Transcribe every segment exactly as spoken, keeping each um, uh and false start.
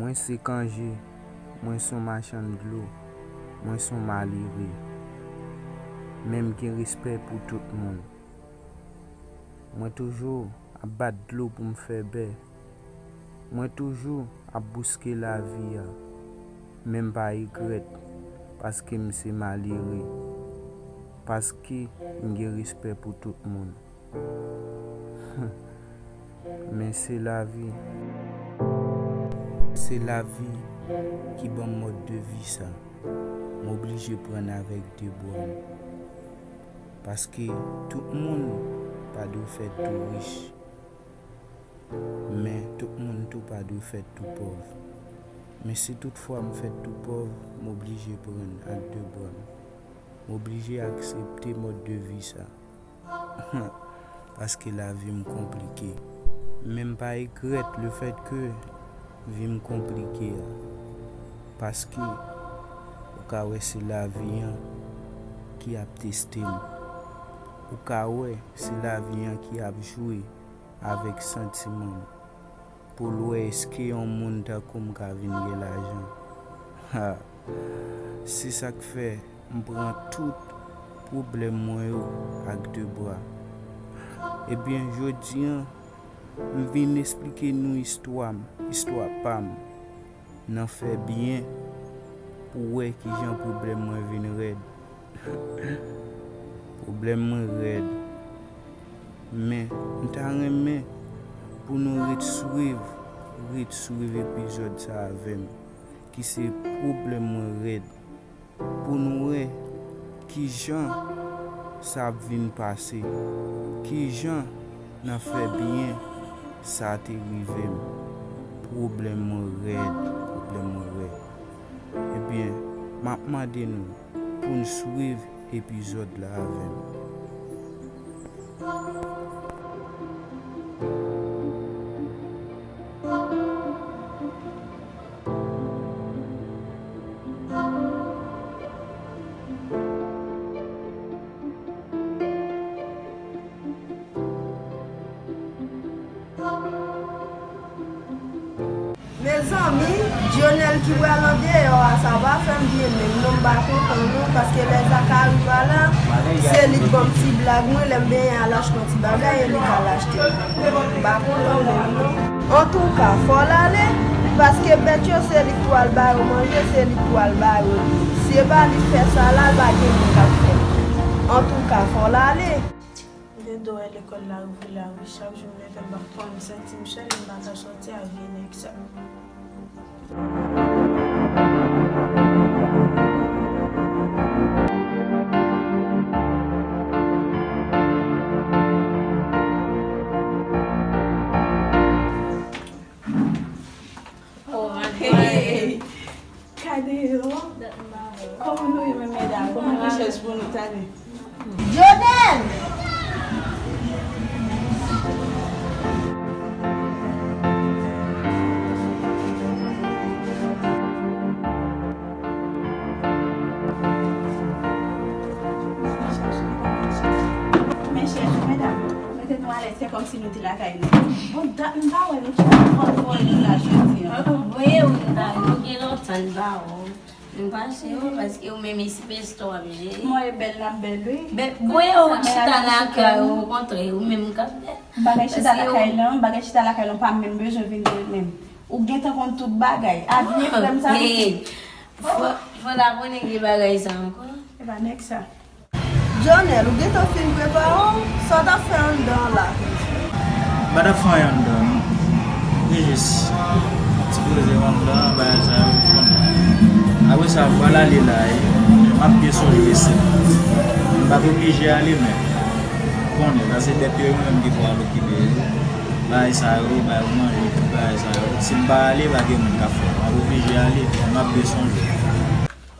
Mwen se Kanje, mwen se yon machann dlo, mwen se yon malere. Men m gen respè pou tout moun. Mwen toujou ap bat dlo pou m fè bè. Mwen toujou ap bouske lavi a. Men m pa regrèt, paske m se malere. Paske m gen respè pou tout moun. Men se lavi. Se lavi ki ban m mòd de vi sa. M oblije pran l avèk de bra m. Paske tout moun pa dwe fèt tou rich. Men tout moun tou pa dwe fèt tou pòv. Men si tout fwa m fèt tou pòv, m oblije pran l ak de bra m. M oblije aksepte mòd de vi sa. Paske lavi m konplike. Men m pa regrèt lefètke vi m konplike a. Paske ou ka wè se lavi an ki ap teste m. Ou ka wè se lavi an ki ap jwe avèk santiman m. Pou l wè èske yon moun tankou m ka vin gen lajan. Ha! Se sa k fè m pran tout pwoblèm mwen yo ak de bra. Ebyen, jodi an, m vin esplike nou istwa m, istwa pa m. Nan fè byen pou w wè kijan pwoblèm mwen vin rèd. Pwoblèm mwen rèd. Men, m ta renmen pou nou ret swiv, ret swiv epizòd sa avè m, ki se pwoblèm mwen rèd. Pou nou wè kijan sa ap vin pase, kijan nan fè byen sa te rive m. Pwoblèm mwen rèd, pwoblèm mwen rèd. Ebyen, m ap mande nou pou n swiv epizòd la avè m. Mezanmi, Dionel ki pral andeyò a, sa pa fè m byen menm non, m pa kontan non, paske lè sa ka rive a la, se li k ban m ti blag mwen, lè m benyen al achte yon ti bagay, e li k al achte. M pa kontan menm non. Antouka, fò l ale, paske bèt yo se li k pral ba yo manje, se li k pral ba yo dlo. Si e pa li k fè sa la, l pa gen moun k ap fè l. Antouka, fò l ale. Rido wè lekòl la ouvri la wi. Chak jou m leve m ap pran, m santi m sèl, m pa ka sòti ak vye nèg sa. Oh my God. Hey! Gade yo. Kòman nou ye menm medam? Kòman rechèch pou nou tande? Dionel! Men chèch, medam. Mete nou alèz, fè kòmsi nou te lakay nou. Bon, dat m pa wè nou, ki fòt voye nou la jodi an? Voye ou la, nou gen lontan n pa wè w. M pa che w, paske ou menm espès w ap jere. Mwen e bèl n ap bèl, wi. Voye ou chita lakay ou, okontrè, ou menm k ap bèl. Bagay chita lakay lan, bagay chita lakay lan pa menm bezwen vin jwenn menm. Ou gentan konn tout bagay. Avni frè m sa. Fò, fò n ap konnen ki bagay sa ankò. E pa nèg sa. Dionel, ou gentan fin prepare w? Sa w t ap fè anndan an la? M pa t ap fè anyen anndan an non. M te jis ti poze m anndan an, bagay sa yo, ou konnen. Apre sa, m pral ale la, e m ap byen sonje se m. M pa t oblije ale, men ou konnen, sa se bèt yo, e mwen menm ki pral okipe yo. Bagay sa yo, bay yo manje, tout bagay sa yo. Si m pa ale, pa gen moun k ap fè. M ap oblije ale, men m ap byen sonje.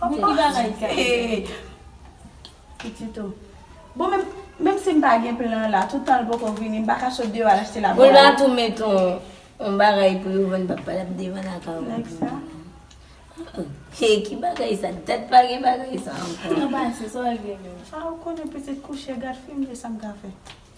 Ki bagay sa? Pitit ou. Bon, menm, menm si m pa gen plan la, tout tan l poko vini, m pa ka sot deyò al achte la. Ou la tou met yon, yon bagay pou yo vann, papa l ap devan lakay ou. Nèg sa. Hey, ki bagay sa? Dat pa gen bagay sa ankò. Nan bagay se sa w gen yo. A, ou konnen pitit kouche, gad fim, e sa m ka fè.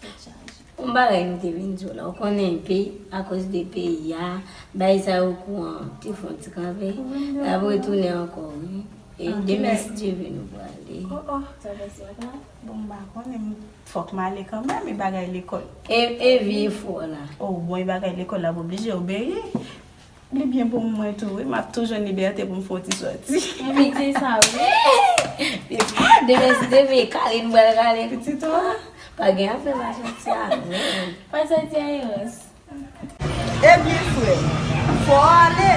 Tèt chaje. Yon bagay m te vin di w la, ou konnen peyi, akoz de peyi a, bagay sa yo kouran, te fè yon ti kanpe, l ap retounen ankò, wi. E demen, si Dye vle, nou prale. Oh, oh, sa fè sa la. Bon, m pa konnen, fòk m ale kanmenm, e bagay lekòl. E, e vye fò la. Oh, bon, e bagay lekòl la, m oblije obeyi. Li byen pou mwen tou, wi. M ap tou jwenn libète pou m fè yon ti sòti. Epi se sa, wi. Demen, si Dye vle, kale n pral kale. Pitit ou? Pa gen afè pa sòti a, non. Pa sòti a, Erans. Ebyen, frè, fò w ale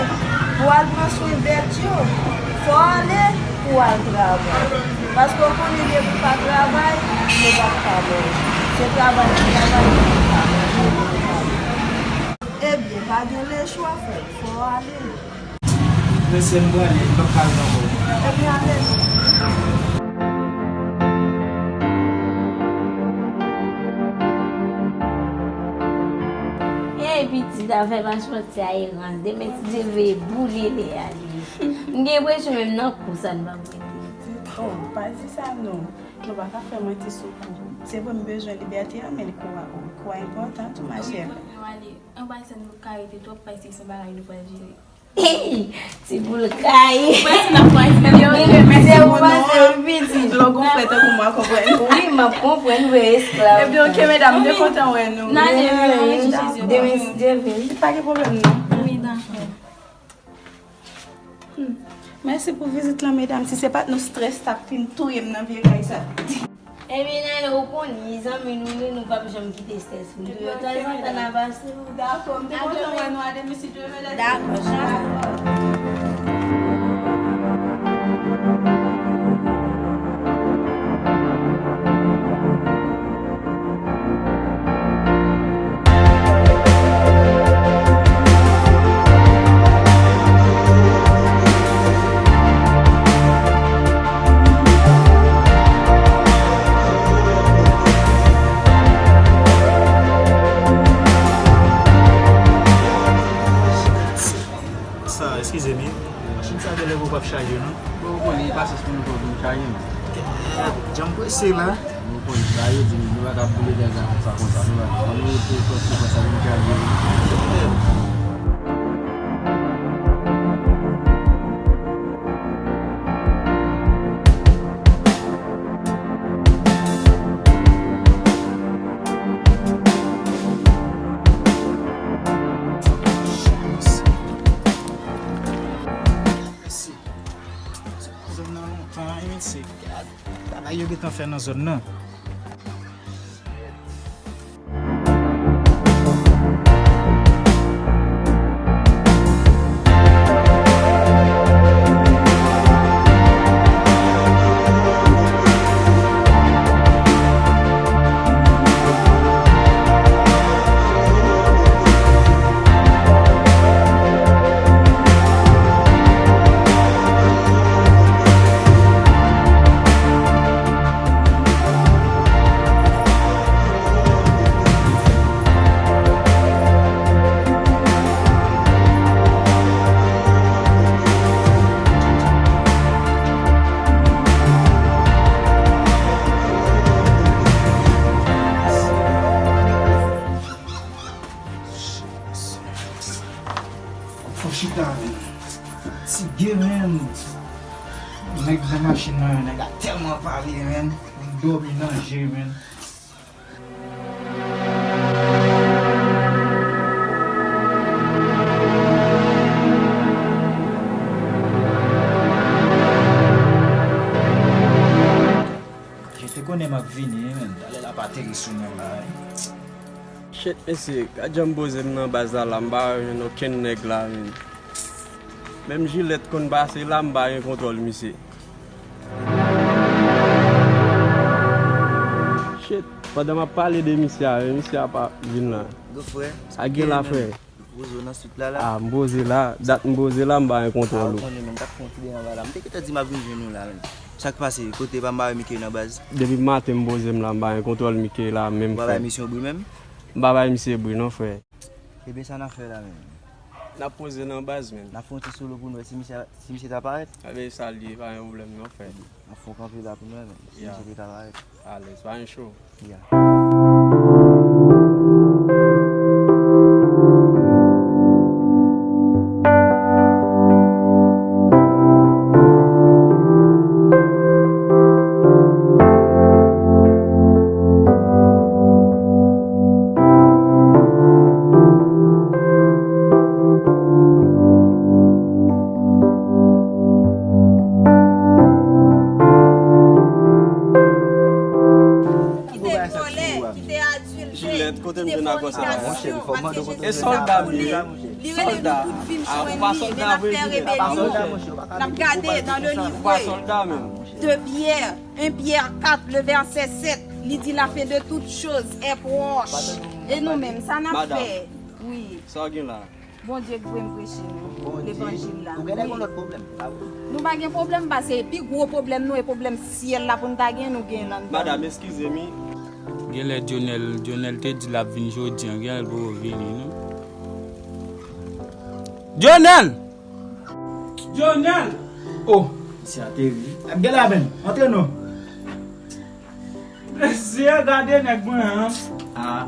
pou w al pran swen bèt yo. Fò w ale pou w al travay. Paske w konnen depi w pa travay, nou p ap ka manje. Se travay, travay, nou p ap ka manje. Ebyen, pa gen lechwa, frè m, fò w ale. Mesye, m prale, m p ap ka ret ankò. Ebyen, ale. Ey, pitit, afè pa sòti a Erans. Demen, si Dye vle, boule lè ale. M gen enpresyon menm nan kou sa n p ap rete. Oh, pa di sa non. Nou pa ka fè manti sou kou. Se vre m bezwen libète an, men kou a, kou a enpòtan tou, machè. Wi, fòk nou ale. Anba sèn nou ka rete twòp pase se bagay nou pral jere. Ti boul kay. Mwen se nan pral jere. Ebyen, oke, mèsi pou non. Lè w gon frè tankou mwen, konprann. Wi, m ap konprann, vre esklav. Ebyen, oke, medam, m te kontan wè nou. N ale, wi, wi, wi, Jezi. Demen, si Dye vle. Pa gen pwoblèm, non. Wi, dakò. Hmm. Mèsi pou vizit lan, medam. Si se pa t nou, strès t ap fin touye m nan vye kay sa. Ebyen, Nene, ou konnen, zanmi nou ye, nou p ap janm kite strès vin touye w. Tanzantan n a pase w. Dakò, m te kontan wè nou a de, mesi Dye vle. Dakò, chak. Sa, eskize m, wi. Machin sa genlè poko ap chaje, non. Bon, ou konnen, pasyans pou nou pran pou nou chaje, non. Jan m prese la. Nou konn sa yo di, nou pa ka boule gaz la konsa, konsa, nou pa ka. Ann nou rete konsa, konsa, nou chaje, wi. Zòn nan lontan, wi, mesye. Gad bagay yo gentan fè nan zòn nan. Fò chita, men. Fatige, men. Nèg nan machin nan, nèg la tèlman pale, men. Nèg dòmi nan je, men. Je te konnen m ap vini, wi, men. Talè l ap ateri sou mwen la, wi. Shit, mesye, gad jan m poze m nan baz la, la, m pa jwenn okenn nèg la, men. Menm jilèt konn pase la, m pa gen kontwòl misye. Shit, pandan m ap pale de misye a, men misye a pa vin la. Sa k gen la, frè? Poze w nan swit la, la. Ah, m poze la. Dat m poze la, m pa gen kontwòl ou. Ah, ou konnen, men, m t ap fè yon ti dèyè anba la. M te gentan di m ap vin jwenn ou la, men. Sa k pase? Kote pa m pa wè Mickey nan baz? Depi maten m poze m la, m pa gen kontwòl Mickey la, menm, frè. Ou pa bay misye yon bri menm? M pa bay misye bri non, frè. Ebyen, sa n ap fè la menm? N ap poze nan baz, menm. N ap fè yon ti solo pou n wè si misye, si misye ta parèt. Ebyen, sa l ye, pa gen pwoblèm non, frè. N ap fè yon kanpe la pou n wè, menm, si misye te ka parèt. Alèz, pa gen cho. Ya. Monchè, fò mande kote. E sòlda m ye. Li rele nou tout vin jwenn li, men n ap fè rebelyon. N ap gade dans le livre de Pierre, un Pierre quatre, le verset sept, li di la fin de toutes choses est proche. E nou menm, sa n ap fè? Wi. Sa w gen la? Bondye k voye m preche nou levanjil la. Wi. Nou pa gen pwoblèm, paske pi gwo pwoblèm nou e pwoblèm syèl la pou n ta gen, nou gen nan. Madanm, eskize m. Genlè Dionel, Dionel te di l ap vin jodi a, genlè l poko vini non. Dionel! Dionel! Oh, misye ateri. Ap gen la menm. Antre non. Mesye, gade nèg mwen an. Ah.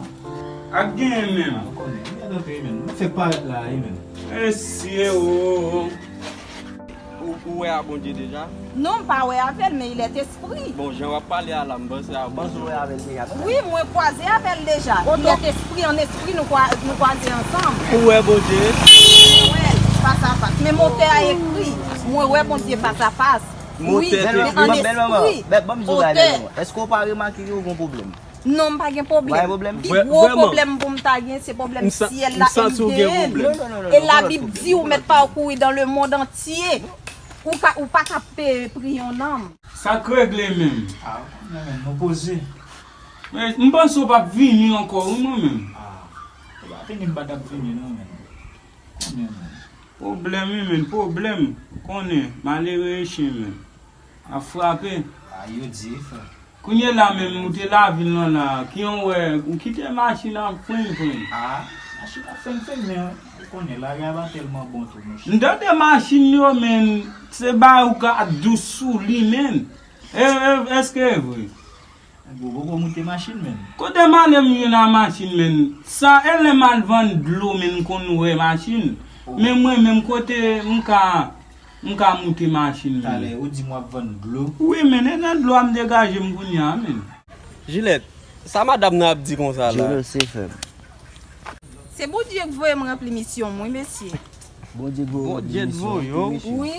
Ak genyen menm. Ah, ou konnen, li mèt antre menm. Mwen fèk parèt la wi menm. Mesye, oh. Ou, ou wè a Bondye deja? Non, m pa wè avè l, men il est esprit. Bon, jan w ap pale a la, m panse a Bondye. Panse w wè avè l deja, non? Wi, mwen kwaze avè l deja. Il est esprit, an espri, nou kwa-, nou kwaze ansanm. Ou wè Bondye? Mwen wè l, fas a fas. Men motè a ekri, mwen wè Bondye fas a fas. Wi, men an espri. Bèl manman, bèl manman, ban m di w bagay, bèl manman. Èske w pa remake ke w gen pwoblèm? Non, m pa gen pwoblèm. Pi gwo pwoblèm pou m ta gen, se pwoblèm syèl la e m genyen l. E Labib di ou mèt parkouri dans le monde entier. Ou ka, ou pa ka pe-, pri yon nanm. Sa k regle menm? Ah, ou konnen menm, nou poze. Men, m panse w p ap vini ankò, wi, mwen menm. Ah, ou pa vini, m pa t ap vini, non, menm. Konnen, menm. Pwoblèm, wi, menm, pwoblèm. Konnen, malere e chen, menm. Ap frape. Ah, yo di, frè. Kounye la menm, ou te lavil lan la, ki yon wè, ou kite machin ap frenn frenn. Ah, machin ap frenn frenn, men ou konnen, lari a pa tèlman bon tou, monchè. M tande machin yo, men, se bagay ou ka dous sou li, men. E, e, èske e vre? Ou poko moute machin, men. Kote malè m jwenn a machin, men? Sa, e lè m al vann dlo, men, m konn wè machin. Oh. Men mwen menm, kote m ka M ka moute machin li. Talè, ou di m w ap vann dlo. Wi, men, e nan dlo a m degaje m kounye a, men. Jilèt, sa madanm nan ap di konsa la? Jilèt, se fè m. Se Bondye k voye m ranpli misyon m, wi, mesye. Bondye k voye w ranpli misyon w, wi.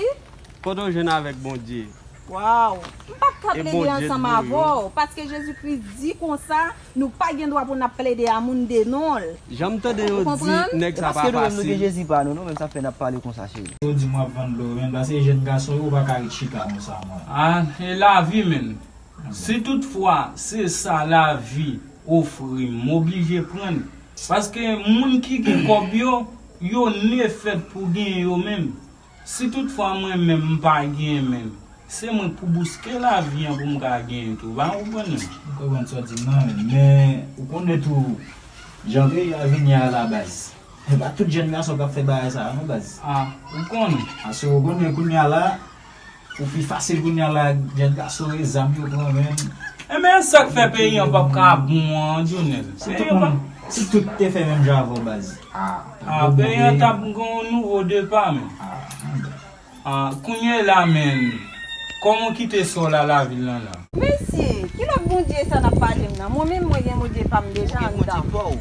Kote w jwenn avèk Bondye? Waw, m p ap ka plede ansanm avè w, paske Jezi Kris di konsa, nou pa gen dwa pou n ap plede a moun de non l. Jan m tande yo di nèg sa pa fasil. E paske nou menm nou gen Jezi pa nou, nou menm sa fè n ap pale konsa, cheri. Yo di m w ap vann dlo, men paske jèn gason yo, ou pa ka ret chita konsa, mwen. Ah, e lavi, men. Si toutfwa se sa lavi ofri m, m oblije pran l. Paske moun ki gen kòb yo, yo ne fèt pou genyen yo menm. Si toutfwa mwen menm m pa genyen menm, se mwen k pou bouske lavi an pou m ka genyen tou. Ou pa konprann non? M konprann sa w di m nan, men, men ou konnen tou, jan peyi a vini a la baz. E pa tout jèn gason k ap fè bagay sa a non, baz. Ah, ou konnen. Paske ou konnen kounye a la, ou pi fasil kounye a la, jèn gason e zam yo pran menm. Enben, sa k fè peyi an p ap ka bon an, Dionel. Si tout moun, si tout te fè menm jan avè w, baz. Ah, peyi an t ap gen yon nouvo depa, men. Ah, kounye la, men, kòman w kite sòl a lavil lan la? Mesye, ki lòt Bondye sa n ap pale m nan? Mwen menm, mwen gen Bondye pa m deja anndan. Ou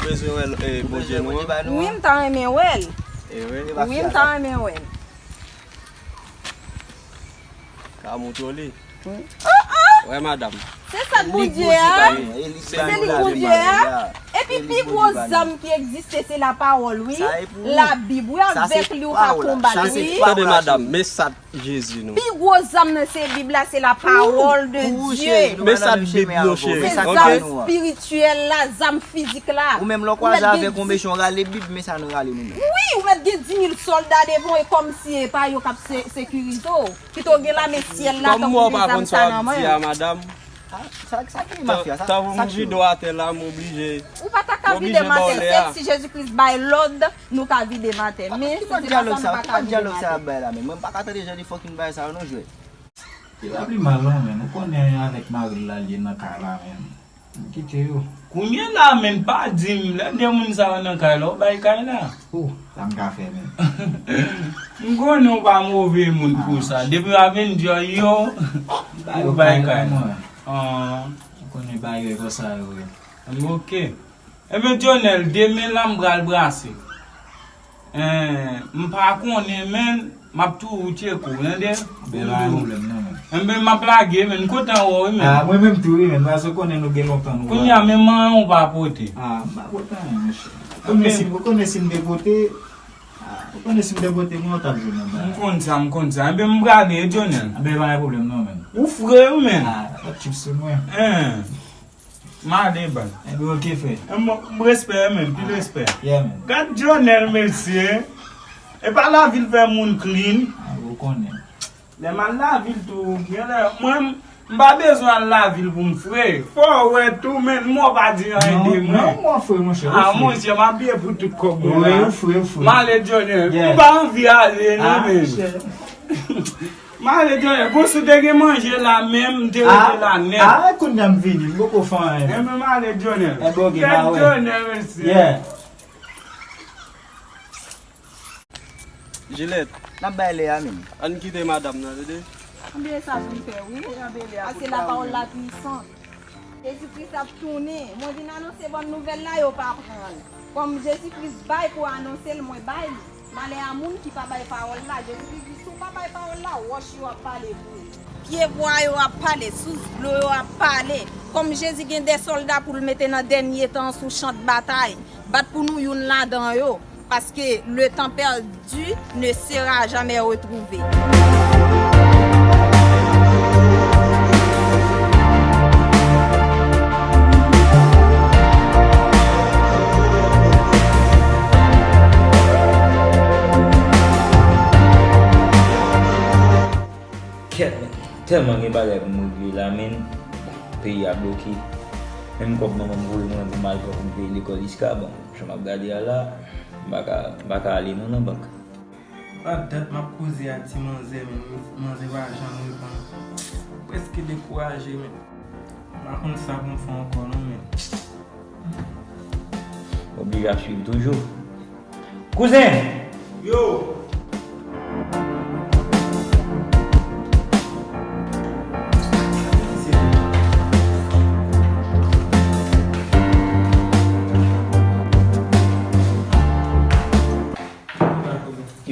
bezwen wè, eh, Bondye nou an? Wi, m ta renmen wè l. Wi, m ta renmen wè l. Ka montre w li. Wi. Oh, oh! Wè, madanm. Se sa k Bondye a? Se li k Bondye a? Epi pi gwo zam ki egziste, se lapawòl, wi. Labib, wi, avèk li ou ka konbat, wi. Tande, madanm, men sa Jezi nou. Pi gwo zam nan se Bib la, se lapawòl de Dye. Men sa Bib nou, cheri. Se zam espirityèl la, zam fizik la. Ou menm lè w kwaze avèk yon mechan, w rale Bib, men sa nou rale nou menm. Wi, ou mèt gen dimil sòlda devan w, e kòmsi e pa yo k ap se-, sekirize w. Pito gen lame syèl la, tankou gen zam sa nan men w. Sa, sa ki mafya, sa, sa ki cho. Tankou m vide w atè la, m oblije, m oblije ba w lè a. Ou pa ta ka vide m atè, sèl si Jezi Kris bay lòd, nou ka vide m atè. Men, si se pa sa, nou pa ka vide m atè. Ki lòt dyalòg sa y ap bay la, men? Mwen, m pa ka tande jan de fucking bagay sa yo, non, jwè. Li pa pi mal, non, men. Ou konnen avèk mari l la, l ye nan kay la, men. M kite yo. Kounye la, men, pa di m, lè de moun sa yo nan kay la, ou bay kay la. Oh, sa m ka fè, men. M konnen w pa move moun pou sa. Depi w ap vin di yo, ou bay kay la. Ah. Ou konnen bagay konsa yo ye. Ok. Ebyen, Dionel, demen la m pral brase. Eh, m pa konnen, men m ap toujou tcheke w, tande? Bèl, pa gen pwoblèm, non, men. Enben, m ap lage, men m kontan wè w, wi, men. Ah, mwen menm tou, wi, men. Paske w konnen nou gen lontan nou pa. Kounye a, men manyen w pa pote. Ah, m pa pote anyen, monchè. Ou konnen si, ou konnen si m te pote, ah, ou konnen si m te pote, mwen, w t ap jwenn anba. M konn sa, m konn sa. Enben, m prale, Dionel. Enben, pa gen pwoblèm, non, men. Ou fre, wi, men. Ah, pa t chip sou mwen. Hein. M ale, baz. Enben, oke, frè. M, m respè, men, pil respè. Yeah, man. Gad Dionel, mesye. E pa lavil fè moun clean. Ah, ou konnen. Lè m al lavil tou, genlè, mwen, m pa bezwen al lavil pou m fre. Fò w wè tou, men, mwen pa di anyen de mwen. Non, non, mwen fre, monchè, ou fre. Ah, monchè, m abiye pou tout kòb mwen la. Wi, ou fre, ou fre. M ale, Dionel. Yeah. M pa anvi ale, non, men. Ah, monchè. M ale, Dionel. Bon, si w te gen manje la menm, m te rete la nèt. Ah, kounye a m vini, m poko fè anyen. Enben, m ale, Dionel. Enben, oke, m a wè. Dionel, mesye. Yeah. Jilèt, n ap bay lè a, men. Ann kite madanm nan, tande? Ann byen sa pou n fè, wi. Paske lapawòl la pwisan. Jezi Kris ap tounen. Mwen vin anonse bòn nouvèl la, yo pa pran l. Kòm Jezi Kris bay pou anonse l, mwen bay li. Malè a moun ki pa bay pawòl la. Jezi Kris di, si w pa bay pawòl la, wòch yo ap pale pou ou. Pyebwa yo ap pale, sous dlo yo ap pale. Kòm Jezi gen de sòlda pou l mete nan dènye tan sou chan batay, bat pou nou youn ladan yo, paske le temps perdu ne sera jamais retrouvé. Kèt, men, tèlman gen bagay pou m regle la, men, peyi a bloke. Menm kòb manman m voye mwen pou m al pran pou m peye lekòl Iska, bon, jan m ap gade a la, m pa ka, m pa ka ale non nan bank. Pa dat m ap koze ak ti manzè, men manzè pa janm reponn. Prèske dekouraje, men m pa konn sa pou m fè ankò non, men. Oblije ap swiv toujou. Kouzen! Yo!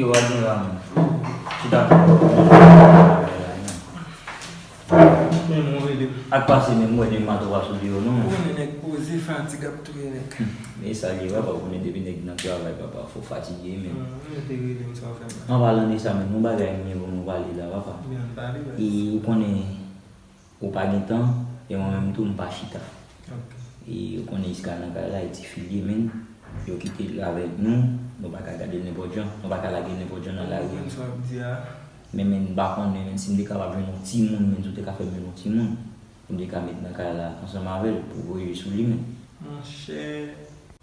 Yo, pa gen la, men. Chita. Men mwen rele. Ak pase menm, mwen de mato pa sou deyò non. Ou konnen nèg poze, fatig ap touye nèg. Men sa li ye, papa, ou konnen depi nèg nan travay, papa, fò fatige menm. Mwen te rele m, sa w fè m la? An palan de sa menm, yon bagay mwen gen pou nou pale la, papa. Byen, pale, baz. E ou konnen ou pa gen tan, e mwen menm tou m pa chita. Ok. E ou konnen Iska nan kay la, e ti fi l ye menm. Yo kite l avèk nou, nou pa ka gade l nenpòt jan, nou pa ka lage l nenpòt jan nan lari. Ou konn sa w ap di a? Men, men, m pa konnen, men, si m te kapab jwenn yon timoun, men, si w te ka fè m jwenn yon timoun, pou m te ka met nan kay la ansanm avè l, pou voye sou li, men. Monchè,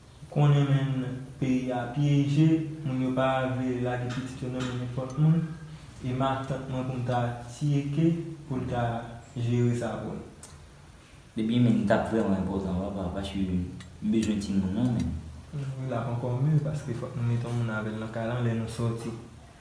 ou konnen, men, peyi a pyeje, moun yo pa vle lage pitit yo nan men nenpòt moun, e matant mwen pou m ta tyeke pou l ta jere sa pou l. Ebyen, men, li t ap vrèman enpòtan, papa, paske m bezwen timoun nan, men. Wi, l ap ankò mye, paske fòk nou mete yon moun avè l nan kay la, lè nou sòti.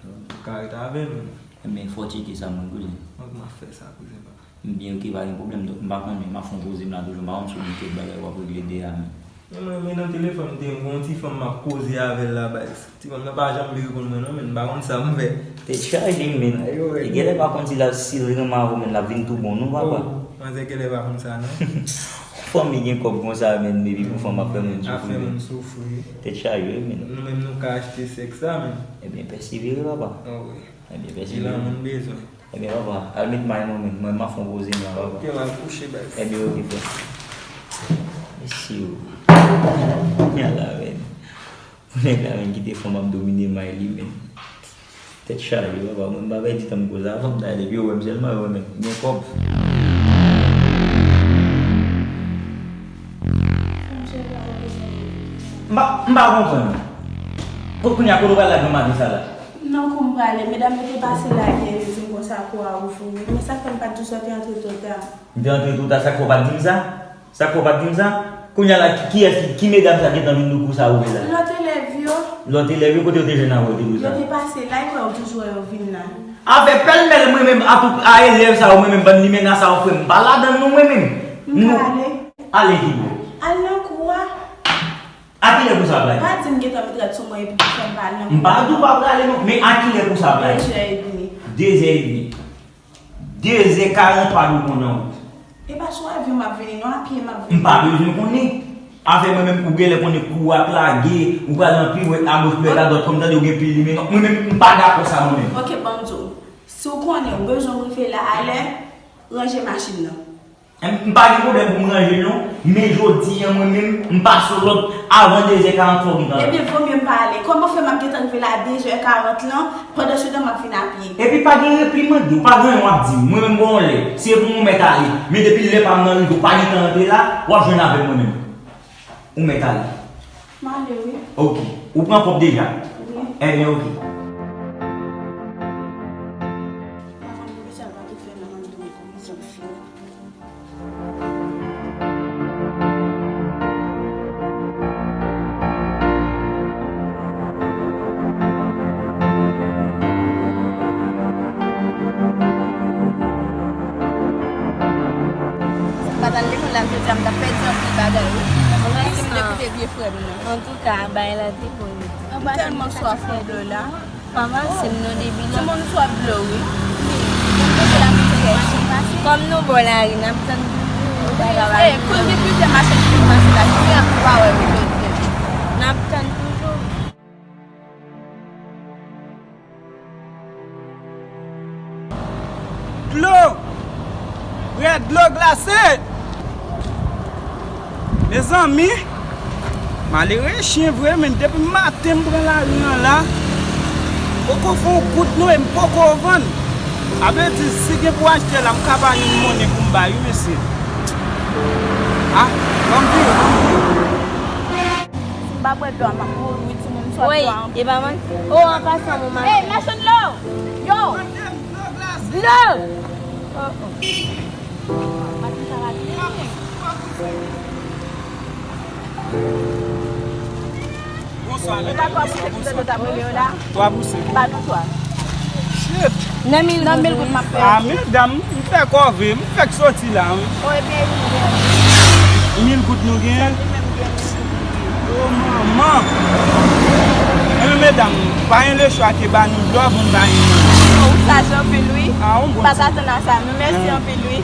Ou ka ret avè l, men. Ebyen, fò w tcheke sa, mwen, kouzen. Mwen, m ap fè sa, kouzen, papa. Ebyen, oke, pa gen pwoblèm, donk, m pa konnen, m ap fè yon poze m la toujou, m pa konn si w gen kèk bagay w ap regle deyò, men. Men mwen, men nan telefòn, m te gen yon ti fanm m ap koze avè l la, baz. Ti fanm nan pa janm vle reponn mwen non, men m pa konn sa m fè. Tèt chaje, men. Ayo, e genlè pa konn si l ap, si l renmen avè w, men l ap vin tou bon non, papa. Oh, manzè genlè pa konn sa non. Fanmi gen kòb konsa, men, epi pou fanm ap fè moun soufri, men. Ap fè moun soufri. Tèt chaje, men. Nou menm nou ka achte sèks la, men. Ebyen, pèsevere, papa. Oh, wi. Ebyen, pèsevere. Di lanmou n bezwen. Ebyen, papa, al met may non, men. Mwen, m ap fè yon poze m la, papa. Ok, m al kouche, baz. Ebyen, oke, frè. Mesye, o. Kounye a la, men. Nèg la, men, kite fanm ap domine may li, men. Tèt chaje, papa. Mwen, m pa pèdi tan m koze a fanm sa, depi yo wè m sèlman, yo wè, men, m gen kòb. M pa, m pa konprann. Ko-, kounye a, kote w pral la granmaten sa la? Non, kou m prale, medam yo te pase la yè, yo di m konsa kou a ouvri. Men sa k fè m pa t di w sa w te antre twò ta. M te antre twò ta, sa k fè w pa t di m sa? Sa k fè w pa t di m sa? Kounye a la, ki, kiyès ki, ki medam sa gentan vin di w kou sa ouvri la? Lòt elèv yo. Lòt elèv yo, kote yo te jwenn avè w te di w sa? Yo te pase la, e kwè w toujou wè yo vin la. Avè pèlmèl mwen menm, a tout, a elèv sa yo, mwen menm, bann limena sa yo, frè m, m pa ladan l non, mwen menm. M ka ale. Ale ki bò? Al nan kou a. A kilè kou sa prale? Pa di m gentan met rad sou mwen epi pou fè m pa al nan kou a. M pa di w pa prale non, men a kilè kou sa prale? De zè edmi. De zè edmi. De zè karant pa dwe pran nan wout. E pa sou avyon m ap vini, non, a pye m ap vini. M pa bezwen konnen. Afè mwen menm, ou genlè konnen kou w ap lage, ou pral nan piwèt, agoch, piwèt, adwat, kòm tande ou gen pil limè, non. Mwen menm, m pa dakò sa, mwen menm. Ok, ban m di w. Si w konnen ou bezwen m rive la alè, ranje machin nan. M, m pa gen pwoblèm pou m ranje l, non. Men jodi a, mwen menm, m pase w lòd, avan de zè karant fò w gentan la. Ebyen, vo mye m pa ale. Kòman fè m ap gentan rive la a de zè karant lan, pandan se tan m ap vin a pye? Epi pa gen reprimande, ou pa gen anyen w ap di m. Mwen menm, bon, lè, si e pou mwen, ou mèt ale. Men depi lè pa m nan rive, ou pa gentan rantre la, w ap jwenn avè m mwen menm. Ou mèt ale. M ale, wi. Ok. Ou pran kòb deja? Wi. Ebyen, ok. Pa konn poukisa l pa te fè nan mann tou, komisyon fini. Si m pa t al lekòl la jodi a, m t ap pèdi anpil bagay, wi. Mwen menm si m te koute vye frè m nan. Antouka, bagay la te bon. M tèlman swaf yon dlo la. Pa pase m non depi lè. Timoun swaf dlo, wi. Kòm nou bò lari, n ap tann toujou. Wi, e, kounye plizyè machin ki pase la, ki fè pou pa wè wi. N ap tann toujou. Dlo! Vrè dlo glase! Mezanmi, malere chen vre, men depi maten m pran lari an la, poko fè yon goud non e m poko vann. A vle di, si gen pou achte la, m ka pa jwenn monnen pou m bay, wi, mesye. Ah, ban m vire, ban m vire. Si m pa bwè dlo a, m ap mouri, wi, timoun, m swaf dlo a anpil. Wi, e pa manti. O, an pasan, mon mari. Ey, machann dlo! Yo! Dlo! Oh, oh. Maten sa va byen. Bonswa, medam. Bonswa, bonswa. Twa pou sen. Ba nou twa. Shit. Nan mil goud, nan mil goud m ap fè. Ah, medam, m fè kòve, m fèk soti la, wi. O, ebyen, e pou nou genyen. Mil goud nou genyen? Li menm genyen mil goud li. O, manman. Enben, medam, pa gen lechwa ke ba nou dlo pou n ba nou. O, ou saj anpil, wi. Ah, ou bon. M pa t atann a sa, men mèsi anpil, wi.